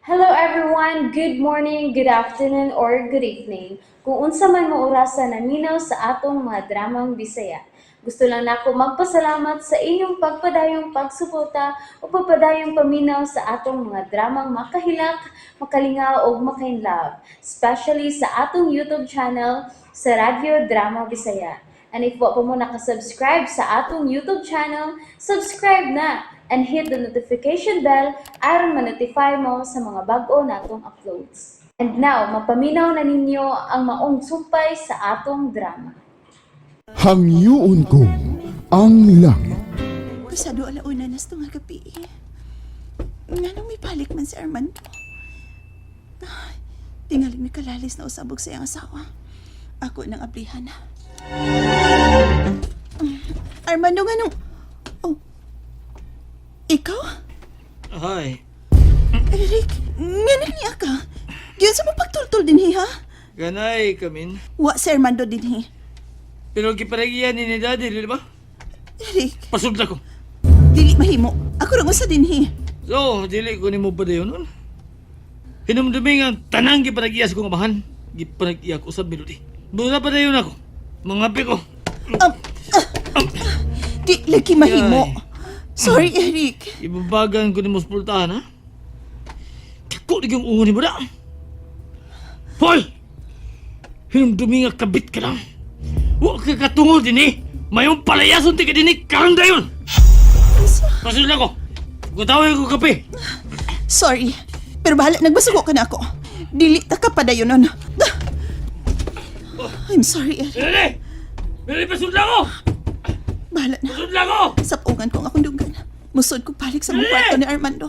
Hello everyone! Good morning, good afternoon, or good evening. Kung unsa man mo orasa naminaw sa atong mga dramang Bisaya. Gusto lang nako magpasalamat sa inyong pagpadayong pagsuporta o pagpadayong paminaw sa atong mga dramang makahilak, makalingaw ug makainlove, especially sa atong YouTube channel sa Radyo Drama Bisaya. And if wa pa mo nakasubscribe sa atong YouTube channel, subscribe na and hit the notification bell aron ma-notify mo sa mga bag-o natong uploads. And now, mapaminaw na ninyo ang maong sumpay sa atong drama. Hangyoon ko ang langit. Pasado alauna nas nga gabi. Nganong may balik man si Armando? Ay, tingaling may kalalis na usabog sa iyang asawa. Ako nang ablihan na. Armando, nganong... Oh, ikaw? Ay, Eric, nganong niya ka? Diyan sa mapagtultol din ha? Ganay kamin. Wa si Armando din hi. Pero giparegiyan ni Daddy, di ba? Eric, Pasudla ko. Dili mahimo. Ako rang usa din hi. So, dili ko nimo pa dayon nun. Hinumdumi nga ang tanang giparegiya sa kong amahan. Giparegiya ko sa Melody. Muna pa dayon ako. Mga ko. Ah, di lagi mahimo. Yay. Sorry, Eric. Ibabagan ko nimo sa pultahan, ha? Kako na yung ungo ni mo na. Hoy! Hinumdumi nga kabit ka lang. Huwag ka katungo din eh. Mayong palayason ti ka din eh. Karang dayon! Pasudla ko. Gutawin ko kape. Sorry. Pero bahala, nagbasugo ka na ako. Dili ta ka pa dayon nun. Ah! I'm sorry, Eric. Melody! Melody, pasudla ko! Bahala na. Pasudla ko! Sapungan ko ang akong dunggan. Musod ko balik sa mong kwarto ni Armando.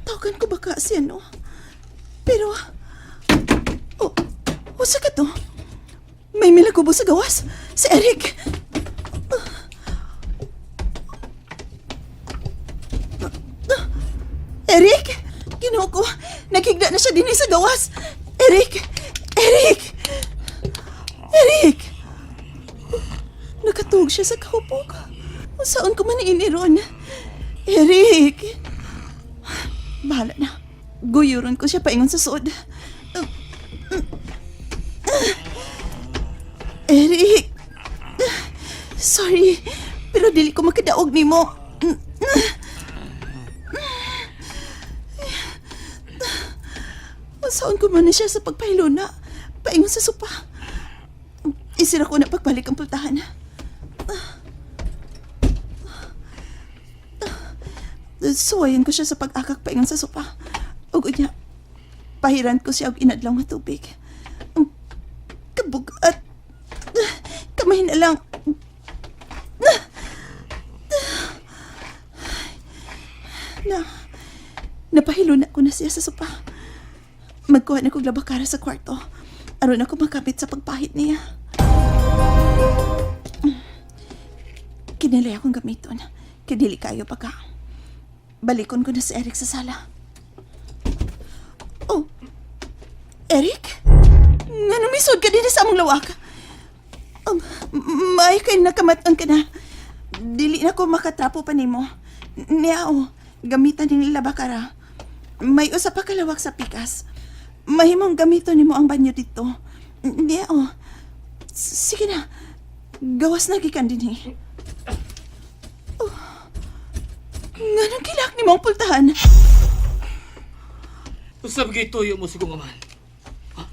Tawagan ko baka si ano. Pero... Oh, usa ka to? May milagubo sa gawas. Si Eric. Eric! Ginoo ko. Naghigda na siya din sa gawas. Eric! Eric! Eric! Nakatuog siya sa kahupok. Saan ko man iniron? Eric! Bahala na. Guyuron ko siya paingon sa suod. Eric! Sorry, pero dili ko makadaog nimo. Saan ko man na siya sa pagpahiluna? Paingon sa sopa. Isira ko na pagbalik ang pultahan. Suwayan ko siya sa pag-akak paingon sa sopa. Ug unya, pahiran ko siya og inadlaw nga tubig. Ang kabugat. Kamay na lang. Na, napahilo na ko na siya sa sopa. Magkuha na kog labakara sa kwarto. Aron ako makamit sa pagpahit niya. Kinilay akong gamiton. Kay dili kayo pagka. Balikon ko na si Eric sa sala. Oh, Eric? Nga numisod ka din sa among lawak. May kay nakamatan ka na. Dili na ko makatrapo pa nimo. Niya gamitan ning labakara. May usa pa kalawak sa pikas. Mahimong gamiton nimo ang banyo dito. Niya. Sige na. Gawas na gikan din eh. Oh. Nganong kilak nimo ang pultahan? Usab kay tuyo mo sa kong amahan. Ha?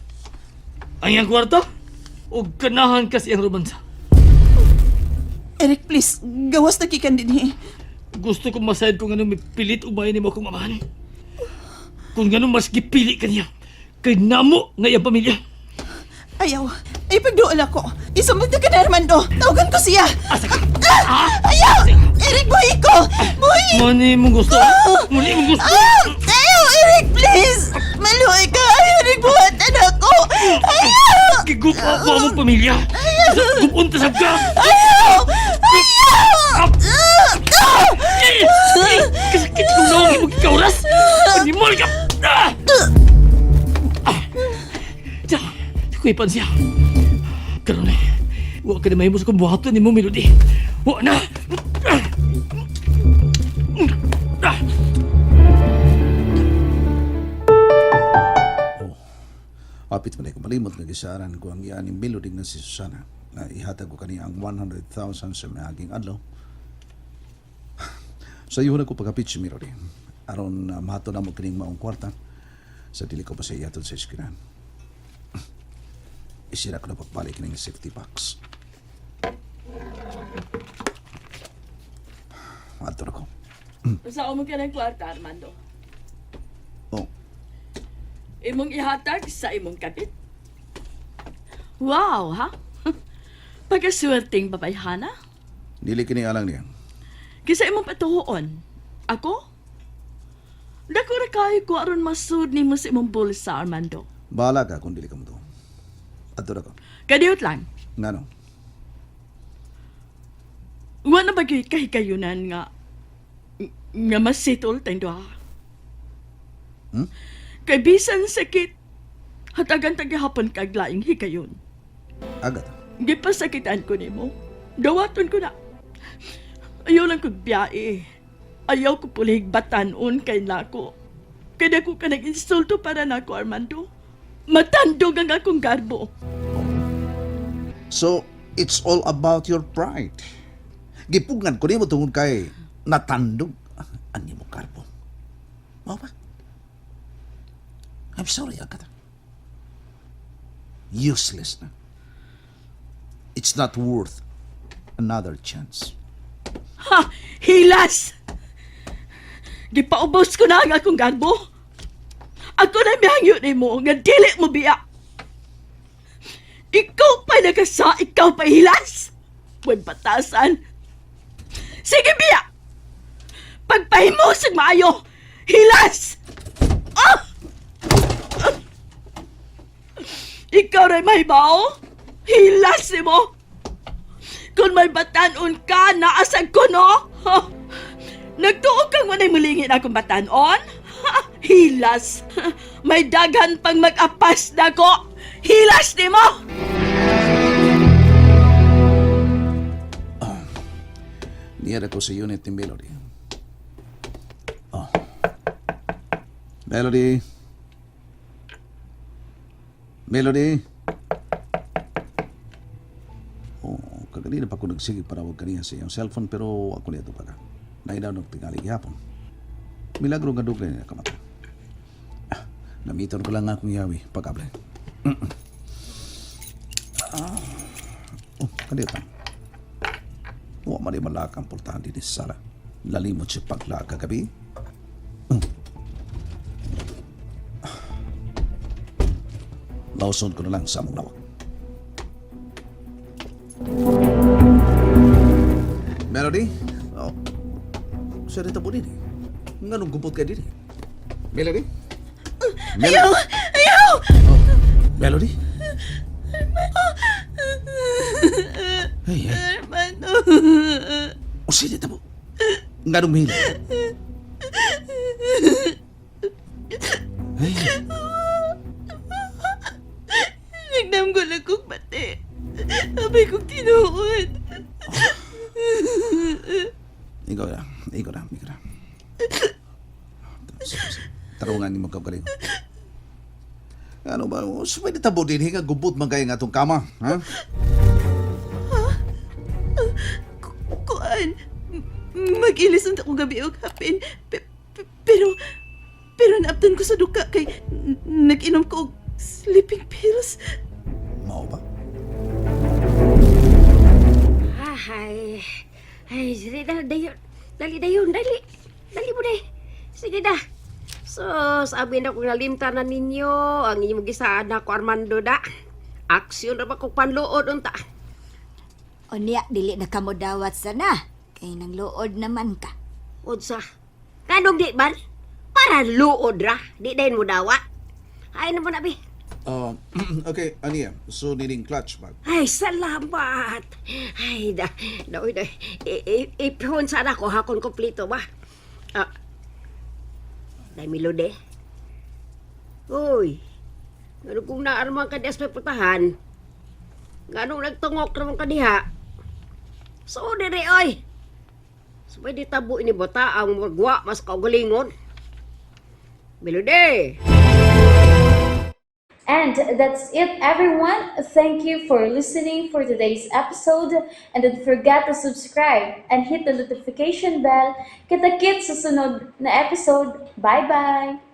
Ang iyang kwarto? O ganahan kasi ang romansa? Eric, please, gawas na gikan din eh. Gusto kong masayad kung anong may pilit umayin ni mo akong amahan. Kung anong mas gipili ka niya. Kay namo nga iyang pamilya. Ayaw. Ay, pagduol ako. Isumod na ka na, Armando. Tawagan ko siya. Asa ka? Ah! Ayaw! Eric, buhi ko! Buhi! Mani mong gusto? Mani mong gusto? Ah! Ayaw, Eric, please! Maluhi ka! Ayaw, Eric, buhatan ako! Ayaw! Gigupa ako ang mong pamilya. Gupunta sa ka! Ayaw! Ayaw! Ah! Ah! Eh! Eh! Kasakit kong nawang imong gikauras! Animal ka! Ah! Ah! Tiya! Kuipan siya. Karon eh, wa ka na mahimo sa kong buhaton nimo, Melody. Wa na! Ah! Ah! Hapit man ko malimot nga gisaran ko ang iya ni Melody nga si Susana na ihatag ko kaniya ang 100,000 sa miaging adlaw. Sa iyo na ko pagkapit si Melody. Aron mahato na mo kining maong kwarta sa dili ko pa sa iyaton sa eskinahan. Isira ko na pagbalik kining safety box. Adto na ko. Sa mo ka ng kwarta, Armando. Oh, Imong ihatag sa imong kabit. Wow, ha? Pagkaswerteng babayhana. Dili kini alang niya. Kisa imong patuhoon. Ako? Dako ra kayo ko aron masud nimo sa imong bulsa, Armando. Bahala ka kung dili ka mo to. Adto na ko. Kadiyot lang. Ngano? Wa na ba gyud kahigayunan nga nga masitol tayong duha? Hmm? Kay bisan sakit, hatagan tagihapon kag laing higayon. Agat. Gipasakitan ko nimo. Dawaton ko na. Ayaw lang kog biyae. Ayaw ko pulihig batanon kay nako. Kay dako ka nag-insulto para nako, Armando. Matandog ang akong garbo. So, it's all about your pride. Gipugngan ko nimo tungod kay natandog ang nimo karbo. Mao ba? I'm sorry, Agatha. Useless na. It's not worth another chance. Ha! Hilas! Gipaubos ko na ang akong garbo. Ako na mihangyo nimo nga dili mo biya. Ikaw pa nagasa, ikaw pa hilas. Huwag batasan. Sige biya! Pagpahimo sa maayo, hilas! Ah! Ah! Ikaw rin mahibaw? Hilas mo! Kung may batanon ka, naasag ko, no? Ha? Nagtuog kang wanay mulingin akong batanon? Ha? Hilas! May daghan pang mag-apas na ko! Hilas ni mo! Niyara ko sa unit ni Melody. Oh. Melody. Melody. Oh, kaganina pa ko nagsige para wag kaniya sa iyang cellphone pero ako niya pa ka. Nainaw ng tingali gihapon. Milagro nga dugay niya kamata. Ah, namiton ko lang akong yawi pag-abli. Ah. Oh, kanita. Wa man di malakang pultahan din sa sala. Lalimot siya pagla kagabi. Lauson ko na lang sa among lawak. Melody? Oh. Sir, ito po din eh. Nganong gupot ka din eh? Melody? Ayaw! Ayaw! Oh. Melody? Ay, ay. Armando. O sige, tabo. Nganong mahila? Ay, Nagdamgo lang kong bate. Abay kong tinuod. Ikaw na. Ikaw na. Ikaw na. Tarungan ni mo kagaling. Ano ba? So, pwede tabo din. Hinga gubot man kayo nga itong kama. Ha? Kuan, mag-ilis unta ko gabi og hapin. Pero, pero naabtan ko sa duka kay nag-inom ko og sleeping pills. Mao ba? Ay, ay, sige na, dayon. Dali, dayon, dali. Dali mo day. Sige na. So, sabi na kung nalimta na ninyo, ang inyong gisaan ako, Armando, da. Aksyon na ba kung panluod, unta. Unya, dili na ka mo dawat sana. Kay nang luod naman ka. Unsa? Kanong di man? Para luod ra. Di dayon mo dawa. Ay na mo na, bi. Okay, aniya. So, nining clutch bag. Ay, salamat. Ay, da, da, da. Ipihon sana ko hakon kompleto ba? Ah. Dai Melody. Uy. Ngano kung naarman ka diha sa may putahan? Nganong nagtungok naman ka diha? So, dire, oy. So, pwede tabo ini bata ang magwa mas kaugalingon. Melody. And that's it, everyone. Thank you for listening for today's episode. And don't forget to subscribe and hit the notification bell. Kita-kits sa sunod na episode. Bye-bye!